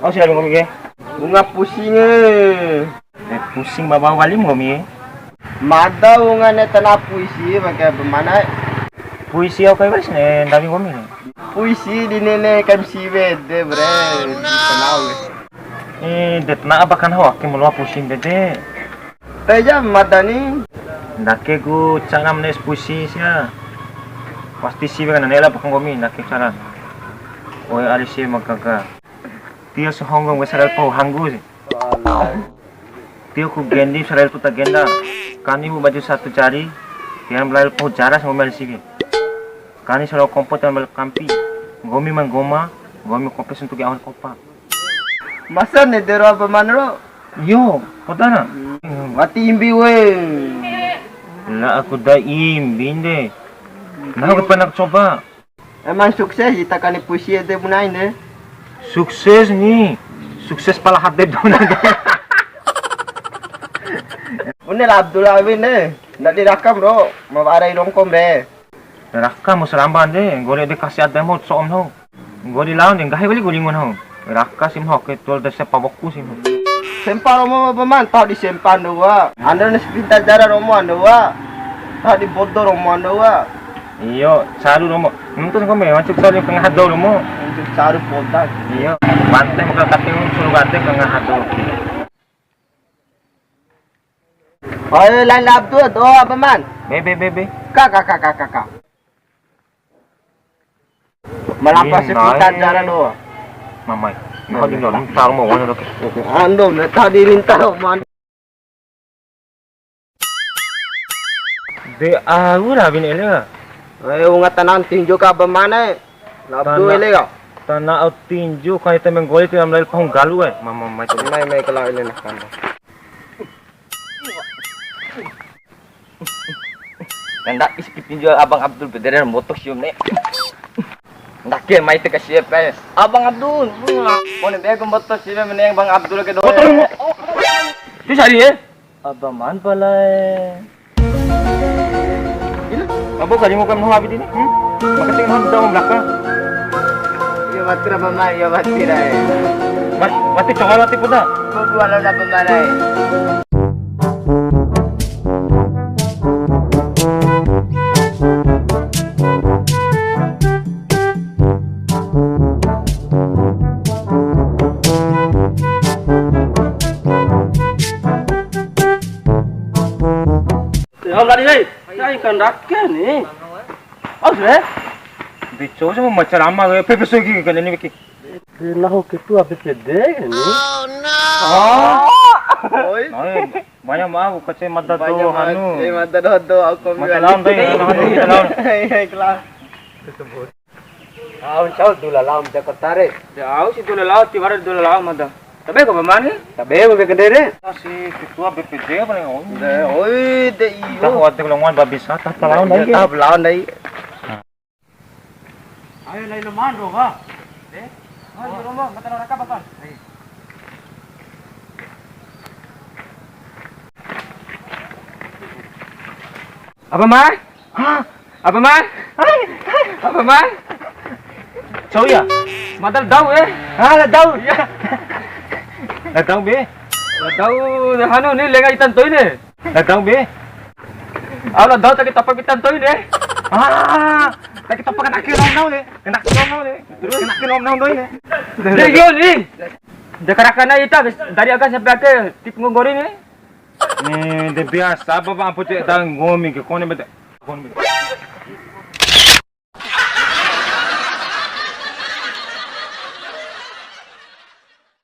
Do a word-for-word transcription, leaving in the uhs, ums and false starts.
Au si rawi nggomi ke? Wunga pusinge. Eh, pusing ba bau wali nggomi. Mada wunga ne tana puisi bage bemana. Puisi au kai wali sine ndawi nggomi ne. Puisi di nene kai siwe de bre. Di tenau. Eh, de tana apa kan ho ake mulua pusing de de. Teja mada ni. Ndake ku cara menes puisi sia. Pasti siwe kan nela apa kan nggomi ndake cara. Oe ari siwe magaga. Tio sahonggo nggomi sarel pahu hanggu si. Tio ku gendi sarel puta genda. Kani mu baju satu jari. Tian belail pahu jaras nggomi ari siwe. Kani saro kompo tian belail kampi. Nggomi ma nggoma, nggomi kope suntuki awan kopa. Masa ne dero apa man ro? Iyo, poda na. Wati imbi we. La aku da imbi nde. Nah, aku pernah coba. Emang sukses ita kani puisi ede bunain de. Sukses ni. Sukses pala hade dona. Bune la Abdul Awin de. Ndak direkam, bro. Mau arai rongkom de. Raka mu saramban de, nggori de kasi ade mu so'om nahu. Nggori laon de, nggahi wali ku lingun nahu. Raka sim ho ke tol de sepa woku sim ho. Sempa romo ba man, taho di sempa ndo wa. Ando ne sepinta jara romo ando wa. Taho di bodo romo ando wa. Iyo, caru romo. Nuntu nggomi, wancu caru kangahado romo. Wancu caru poda. Iyo, bante maka kate suru kate kangahado. Oi, lain la Abdul, doa apa man? Be, be, be, be. Ka, ka, ka, ka, ka, ka. Malampa sepinta jara doa. Mamai. Nah, di dalam tar mau wani doke. Ando, ne tadi rinta man. De au ra bin ele ka. Eh, unga tanan tinju ka ba mana? La Abdul ele ka. Tana au tinju ka ita menggoli tu am lai pahung galu ka. Mama mai. Mai, mai kala ele na kan. Ndak isi tinju Abang Abdul bedere mbotok sium ne. Ndake mai te ka siap e. Abang Abdul. Kone be ko mboto siwe meneng Bang Abdul ke doho. Mboto mo. Itu sari e. Abang man pala e. Abo kali mau kamu habis ini. Hmm? Makasih kan udah mau belakang. Iya batir Abang man, iya batir ai. Mat, mati coklat tipu dah. Mau dua lawan Abang man ai. Ya, lari, hei. Ya, ikan dake ni. Aus, eh? Bicara sama macam lama, eh, pepe sogi kan ini, Beki. Nahu ketua B P D ni. Oh. Oi. Banyak maaf, kece mata tu, anu. Eh, mata dodo, aku mata lawan, deh, lawan, lawan. Iya, kelas. Au ncau dula lao Jakarta re. De au si dula lao, tiwara dula lao mada. Tabe ko pamani? Tabe ko be kedere. Si ketua B P D apa nih? De, oi, de iyo. Tahu ate kalau ngoan babis, ah, tah lawan dai. Tah lawan dai. Ayo lai lo mandro ka. Eh? Mandi romo, mata raka apa? Apa, Mar? Hah? Apa, Mar? Apa, Mar? Cau ya? Mada la Dau, eh? Ah, la Dau. Iya. La Dau, be. La Dau, hanu ni lenga ita ntoi ni. La Dau, be. Au la Dau ta ke tapa ita ntoi ni. Ah, ta ke tapa kena ke nom nau ni. Kena ke nom nau ni. Terus kena ke nom nau ntoi ni. De, iyo ni. De karakana ita dari aka sampai ake tip ngonggori ni. Eh, de biasa apa, Bang, apa cek dah nggomi ke kone bete. Kone bete.